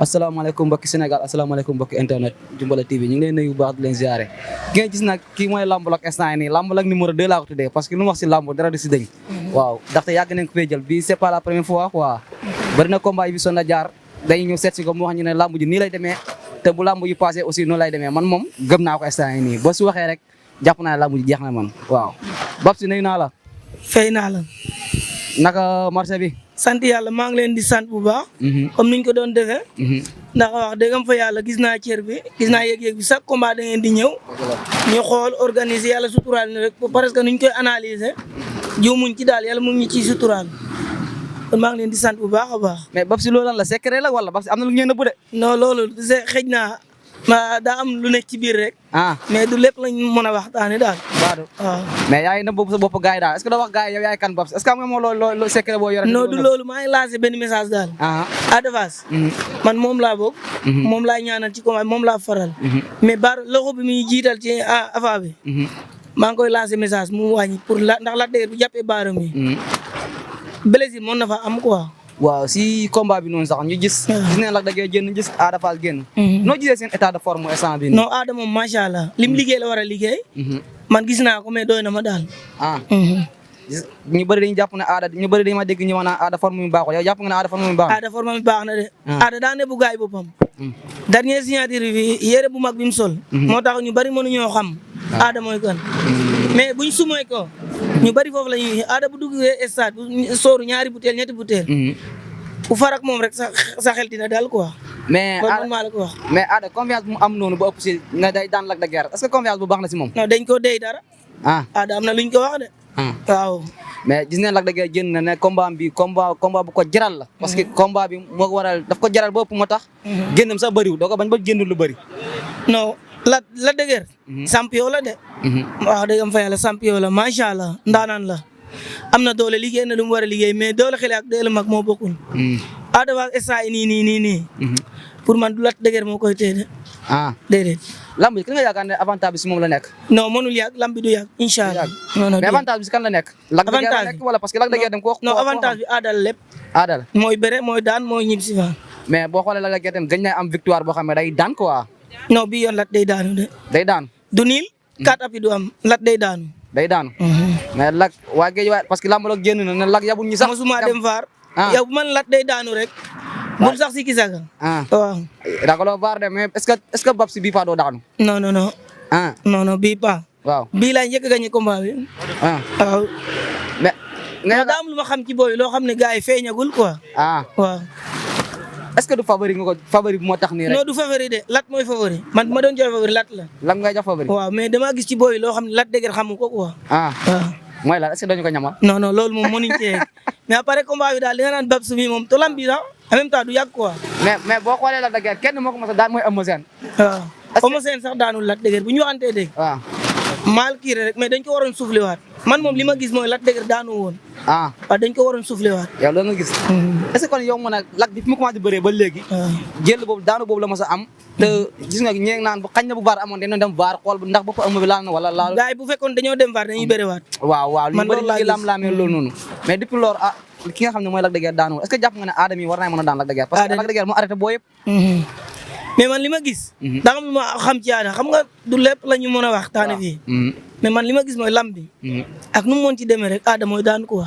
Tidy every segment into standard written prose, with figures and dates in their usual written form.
asalaamaaleykum mbokki Sénégal asalaamaaleykum mbokki internet Jumbala TV ñu ngi leen nuyu bu baax di leen ziare ki nga gis nag kii mooy Lamblok instant yi nii Lamblok numéro 2 laa ko tuddee parce que lu mu wax si lamb dara du si dëñ waaw ndaxte yàgg nañ ko fee jël bii c'est pas la première fois quoi bëri na combat yi bi son na jaar dañuy ñëw seet si ko mu wax ñu ne lamb ji nii lay demee te bu lamb yu passé aussi noonu lay demee man moom gëm naa ko instant yi nii boo si waxee rek jàpp naa ne lamb ji jeex na man waaw Babs nuyu naa la fay naa la naka marché bi sant yàlla maa ngi leen di sant bu baax comme niñ ko doon defee ndax wax dëggam fa yàlla gis naa cër bi gis naa yëg-yëg bi chaque combat da ngeen di ñëw ñu xool organiser yàlla suturaal ni rek parce que nuñ koy analyser juumuñ ci daal yàlla mu ngi ñu ciy suturaal kon maa ngi leen di sant bu baax a baax mais Babs loolu lan la secret la wala Babs am na lu ngeen nëbbu de non loolu xëj na daa am lu nekk ci biir rek mais du lépp lañ mën a waxtaane daal waaw mais yaay na boobu sa bopp gars yi daal est-ce que doo wax gars yi yow yaay kan Babs est-ce que am nga moo loolu secret boo yore non du loolu maa ngi lancé benn message daal Ada Fass man moom laa bokk moom laa ñaanal ci combat moom laa faral mais loxo bi muy jiital ci afa bi maa ngi koy lancé message mu wàññi pour ndax la dëgër bu jàppee baaram yi blessure mën na fa am quoi waaw si combat bi noonu sax ñu gis ne Lac de Guiers génn gis Ada Fass génn noo gisee seen état de forme instant bi non Ada moom macha allah lim liggéey la war a liggéey man gis naa ko mais doy na ma daal ñu bëri dañu jàpp ne Ada ñu bëri dañu ma dégg ñu wax naan Ada forme mi baaxul yow jàpp nga ne Ada forme mi baax Ada forme mi baax na de Ada daa ne bu gaay boppam dernier signature bi yére bu mag bi mu sol moo tax ñu bëri mënuñoo xam Ada mooy kan mais buñ sumee ko ñu bëri foofu la ñuy Ada bu duggee stade bu sooru ñaari butéel ñetti butéel bu farak moom rek sa xel dina daal quoi mais man maa la ko wax mais Ada confiance bu mu am noonu ba ëpp si nga day daan Lac de Guiers est-ce que confiance bu baax na si moom non dañ ko dey dara Ada am na luñ ko wax de waaw mais gis nañ Lac de Guiers génn na ne combat bi combat bu ko jaral la parce que combat bi moo ko waral daf ko jaral ba ëpp moo tax génnam sax bëriwul doo ko bañ ba génn lu bëri non Lac de Guiers champion la de wax dëgg am fa yàlla champion la macha allah ndaanaan la am na doole liggéey na lu mu war a liggéey mais doole xale ak doole mag moo bokkul Ada Fass instant nii pour man du Lac de Guiers moo koy téye de déedéet lamb bi kan nga yaakaar ne avantage bi si moom la nekk non mënul yàgg lamb bi du yàgg incha allah mais avantage bi si kan la nekk Lac de Guiers la nekk wala parce que Lac de Guiers dem ko non avantage bi Ada la lépp Ada la mooy bëre mooy daan mooy ñib si fa mais boo xoolee Lac de Guiers dem gañ na am victoire boo xam ne day daan quoi non bii yoon Lac day daanu de day daan du niil 4 appuis du am Lac day daanu day daanu mais Lac waa géej waay parce que Lamblok génn na ne Lac yabul ñi sax mosuma dem vaar yow bu man Lac day daanu rek bul sax si kisaga waaw ragaloo vaar de mais est-ce que Babs bii pa doo daanu non non bii pa waaw bii laa njëkk a gagné combat bi waaw mais nga daa am lu ma xam ci booy loo xam ne gars yi feeñagul quoi waaw est-ce que du favori nga ko favori bi moo tax nii rek non du favori de Lat mooy favori man bu ma doon joxe favori Lat la lan ngay jox favori waaw mais dama gis ci booy loo xam ne Lac de Guiers xamu ko quoi waaw mooy lan est-ce que dañu ko ñamal non loolu moom mënuñ cee mais après combat bi daal di nga naan Babs mi moom tolam bi sax en même temps du yàgg quoi mais boo xoolee Lac de Guiers kenn moo ko mos a daan mooy Eumeu Sène waaw Eumeu Sène sax daanul Lac de Guiers bu ñu waxantee dégg waaw maal kii rek mais dañ ko waroon soufflé waat man moom li ma gis mooy Lac de Guiers daanu woon waaw dañ ko waroon soufflé waat yow loolu nga gis est-ce que kon yow mën a Lac bi fi mu commencé bëree ba léegi jël boobu daanu boobu la mos a am te gis nga ñi naan bu xañ na bu vaar amoon dañu dem vaar xool ndax bopp Eumeu bi laal na wala laal gars yi bu fekkoon dañoo dem vaar dañuy bëri waat waaw li bëri li lam-laamee loolu noonu mais depuis loolu ki nga xam ne mooy Lac de Guiers daanu est-ce que jàpp nga ne Ada mi war naa mën a daan Lac de Guiers parce que Lac de Guiers moo arrêté boo yëpp mais man li ma gis daa xam lu ma xam ci Ada xam nga du lépp la ñu mën a wax taane fii mais man li ma gis mooy lamb bi ak nu mu mën ci demee rek Ada mooy daan quoi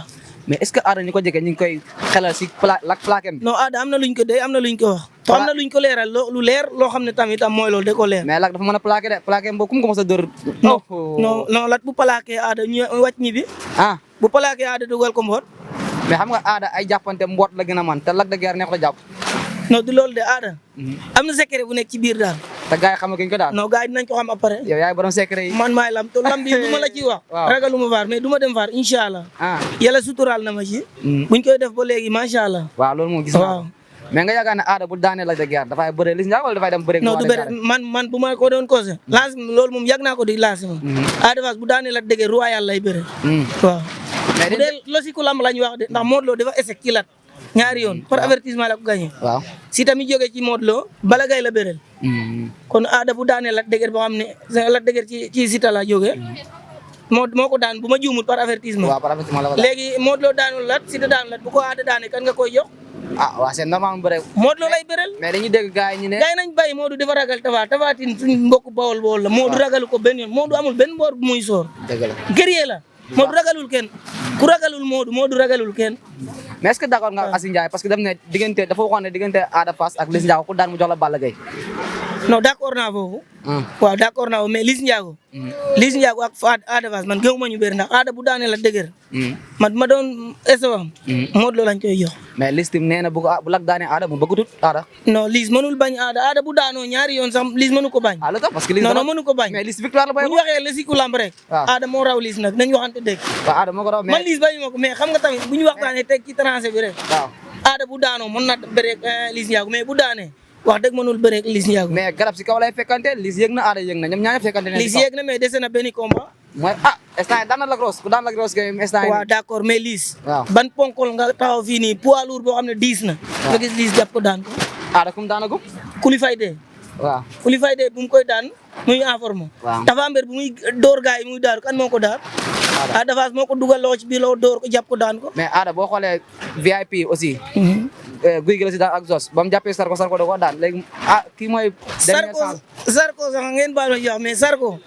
mais est-ce que Ada ñu ko jege ñu ngi koy xelal si Lac plaquem bi non Ada am na luñ ko dee am na luñ ko wax te am na luñ ko leeral lu leer loo xam ne tamit mooy loolu de ko leer mais Lac dafa mën a plaqué de plaquem boobu kum ko mos a dóor non Lat bu plaqué Ada ñu wàcc ñi bi bu plaqué Ada dugal ko mboot mais xam nga Ada ay jàppante mboot la gën a man te Lac de Guiers neexut a jàpp non du loolu de Ada am na secret bu nekk ci biir daal te gars yi xam nga ki ñu ko daal non gars yi dinañ ko xam après yow yaay borom secret yi man maay lam te lam bi du ma la ciy wax ragalu ma vaar mais du ma dem vaar incha allah yàlla suturaal na ma ci buñ koy def ba léegi macha allah waaw loolu moom gis naa mais nga yaakaar ne Ada bu daanee Lac de Guiers dafay bëre Liss Ndiago wala dafay dem bëre non du bëre man bu ma ko doon cause lancé loolu moom yàgg naa ko di lancé moom Ada Fass bu daanee Lac de Guiers royal lay bëre waaw bu dee logique lamb lañ wax de ndax Modou Lo dafa échec ci Lat ñaari yoon par avertissement la ko gagné waaw si tamit jógee ci Modou Lo Balla Gaye la bëreel kon Ada bu daanee Lac de Guiers boo xam ne Lac de Guiers ci Siteu la jógee moo ko daan bu ma juumul par avertissement. waaw par avertissement la ko daan. léegi Modou Lo daanul Lat Siteu daanul Lat bu ko Ada daane kan nga koy jox. ah waaw c'est normal mu bëre. Modou Lo lay bëreel. mais dañuy dégg gars yi ñu ne. gars yi nañ bàyyi Modou dafa ragal Tapha Tine suñ mbokk Bawol la. Modou ragalu ko benn yoon Modou amul benn mboor bu muy soor. dëgg la guerrier la. Modou ragalul kenn ku ragalul Modou ragalul kenn. mais est-ce que d'accord nga Aziz Ndiaye parce que daf ne diggante dafa waxoon ne diggante Ada Fass ak Liss Ndiago ku daan mu jox la Balla Gaye. non d'accord naa foofu. waaw d'accord naa foofu mais Liss Ndiago. Liss Ndiago ak Ada Fass man gëwuma ñu bëri ndax Ada bu daanee la dëgër. man ma doon estafam. Modou Lo lañ koy jox. mais Liss tim nee na bu Lac daanee Ada mu bëggatut Ada. non Liss mënul bañ Ada bu daanoo ñaari yoon sax Liss mënu ko bañ. ah lu tax parce que Liss non mënu ko bañ. mais Liss victoire la bu ñu waxee la si ku lamb rek. Ada moo raw Liss nag nañ waxante dëgg. waaw Ada moo ko raw mais man Liss bañu ma ko mais xam nga tamit bu ñu waxtaanee teg ci tranché bi rek. waaw Ada bu daanoo mën na bëreeg Liss Ndiago mais bu daanee wax dëgg mënul bëreeg Liss Ndiago. mais garab si kaw lay fekkante Liss yëg na Ada yëg na ñoom ñaar fekkante ne. Liss yëg na mais dese na benn combat. mooy instant yii daan na la grosse ku daan la grosse kay instant yii. waaw d'accord mais Liss. waaw ban ponkol nga taxaw fii nii poids lourd boo xam ne 10 na. nga gis Liss jàpp ko daan ko. Ada kum daanagum. Kuli Fayde. waaw Kuli Fayde bu mu koy daan muy informe. waaw Tapha Mbeur bu muy door gaay yi muy daaru kan moo ko daar. Ada Fass moo ko dugal loxo ci biir loo door ko jàpp ko daan ko. mais Ada boo xoolee VIP aussi. guy gi la si daan ak Zos ba mu jàppee Sarko da ko daan léegi kii mooy. Sarko sax ngeen baal ma jox mais Sarko.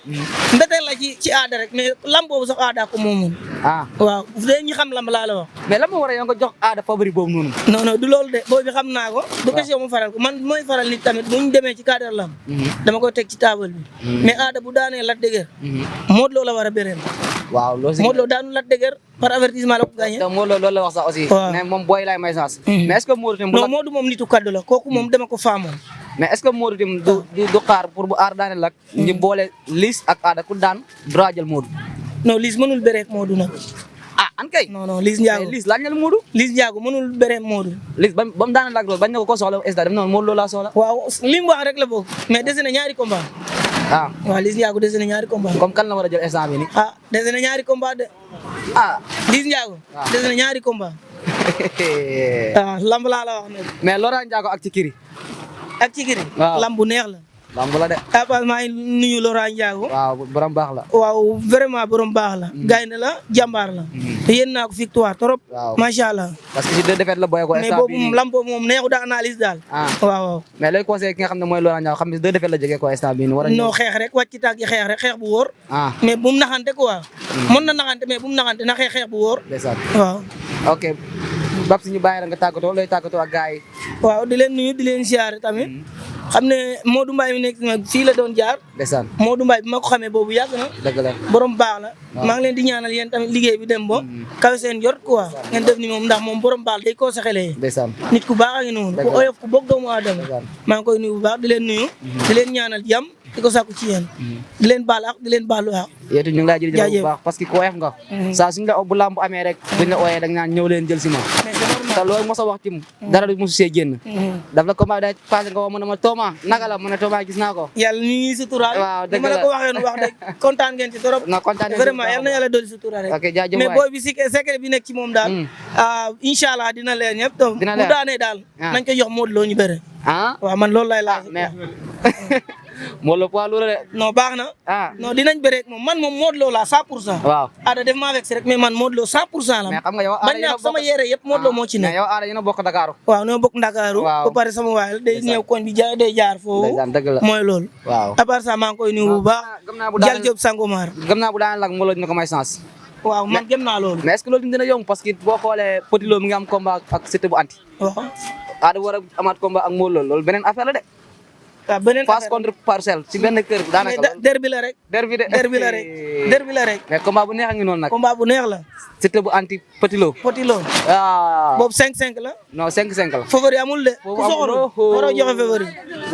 mbeteel la ci Ada rek mais lamb boobu sax Ada ko moomoon. waaw bu dee ñu xam lamb laa la wax. mais lan moo war a yow nga jox Ada favori boobu noonu. non du loolu de boobu xam naa ko. du question mu faral ko man mooy faral nit tamit bu ñu demee ci cadre lamb. dama koy teg ci table bi. mais Ada bu daanee Lac de Guiers. Modou Lo la war a bëreel. waaw loolu si Modou Lo daanu Lac de Guiers par avertissement la ko gagné. donc Modou Lo loolu la wax sax aussi. waaw mais moom booy laay may chance. mais est-ce que Modou tamit. non Modou moom nitu kaddu la kooku moom dama ko faamoon. mais est-ce que Modou tamit du xaar pour bu aar daane Lac. ñu boole Liss ak Ada ku daan droit jël Modou. non Liss mënul bëreeg Modou nag. an kay. non Liss Ndiago mais Liss laaj na la Modou. Liss Ndiago mënul bëreeg Modou. Liss ba mu daane Lac Rose bañ na ko soxla est-ce que dem na Modou Lo laa soxla. waaw li mu wax rek la bokk mais dese na ñaari combat. waaw Liss Ndiago dese na ñaari combat. comme kan la war a jël instant bi nii. dese na ñaari combat de. Liss Ndiago. dese na ñaari combat. lamb laa la wax nag. mais Laurent Ndiago ak Cikiri. ak Cikiri. waaw lamb bu neex la. lamb la de. maa ngi nuyu Laurent Ndiago. waaw borom baax la. waaw vraiment borom baax la. gaynde la jàmbaar la. te yéen naa ko victoire trop. waaw macha allah. parce que si deux défaites la booyee ko. mais boobu moom lamb boobu moom neexu da analyse daal. waaw. mais looy conseillé ki nga xam ne mooy Laurent Ndiago xam ne deux défaites la jógee ko instant bii nii. war a non xeex rek wàcc ci tànk yi xeex rek xeex bu wóor. mais bu mu naxante quoi. mën na naxante mais bu mu naxante na xeex bu wóor. ndeysaan waaw. ok Babs ñu bàyyi la nga tàggatoo looy tàggatoo ak gars yi. waaw di leen nuyu di leen siyaare tamit. xam ne Modou Mbaye mi nekk nag fii la doon jaar. ndeysaan Modou Mbaye bi ma ko xamee boobu yàgg na. dëgg la borom baax la. maa ngi leen di ñaanal yéen tamit liggéey bi dem ba. kawe seen jot quoi. ngeen def ni moom ndax moom borom baax day koo saxalee. ndeysaan nit ku baax a ngi noonu. ku oyof ku bëgg doomu aadama. maa ngi koy nuyu bu baax di leen nuyu. di leen ñaanal jàmm di ko sàkku ci yéen. di leen baal ak di leen baalu ak. yéen ñu ngi lay jërëjëf bu baax parce que ku oyof nga. saa suñu la bu lamb amee rek. buñ la ooyee da nga naan ñëw leen jël si ma. te loolu mos a wax ci dara du mosu see génn. daf la combat day passé nga wax mu ne ma Thomas naka la mu ne Thomas gis naa ko. yàlla ñu ngi suturaal. waaw dëgg la ni ma la ko waxee wax dëgg kontaan ngeen ci trop. non kontaan nañu vraiment yal na yàlla dolli sutura rek. ok jaajëf mais booy bi secret bi nekk ci moom daal. incha allah dina leer ñëpp. dina leer bu daanee daal. nañ ko jox Modou Lo ñu bëre. waaw man loolu lay laaj. mais Modou Lo poids lourd de. non baax na. non dinañ bëre moom man moom Modou Lo la 100%. waaw Ada def maa vexé rek mais man Modou Lo 100% la. mais xam nga yow bañ naa sama yére yëpp Modou Lo moo ci ne. mais yow Ada yéen a bokk Dakar. waaw ñoo bokk Ndakaaru. ba pare sama waay day ñëw koñ bi day jaar foofu. dëgg la mooy loolu. waaw à part ça maa ngi koy nuyu bu baax. Jal Diop Sangomar. gëm naa bu daan Lac Modou Lo dina ko may chance. waaw man gëm naa loolu. mais est-ce que loolu dina yomb parce que boo xoolee Petit Lo mi ngi am combat ak Siteu bu anti. waaw. Ada war a amaat combat ak Modou Lo loolu beneen affaire la de. waaw beneen affaire Fass contre Parcelles ci benn kër daanaka loolu. derby la rek. derby la rek. derby la rek. mais combat bu neex a ngi noonu nag. combat bu neex la. Siteu bu anti Petit Lo. Petit Lo. boobu 5-5 la. non 5-5 la. favori amul de. ku soxorul waroo joxe favori.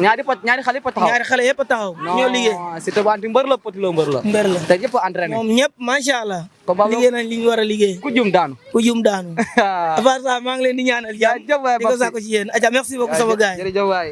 ñaari xale yëpp a taxaw. ñaari xale yëpp a taxaw. ñoo liggéey. Siteu bu anti mbër la Petit Lo mbër la. mbër la te ñëpp a entraîné. moom ñëpp macha allah. combat liggéey nañ li ñu war a liggéey. ku jum daanu. ku jum daanu. à part ça maa ngi leen di ñaanal jàmm. di ko saako ci yéen. aja merci beaucoup sama gars yi. jërëjëf waay.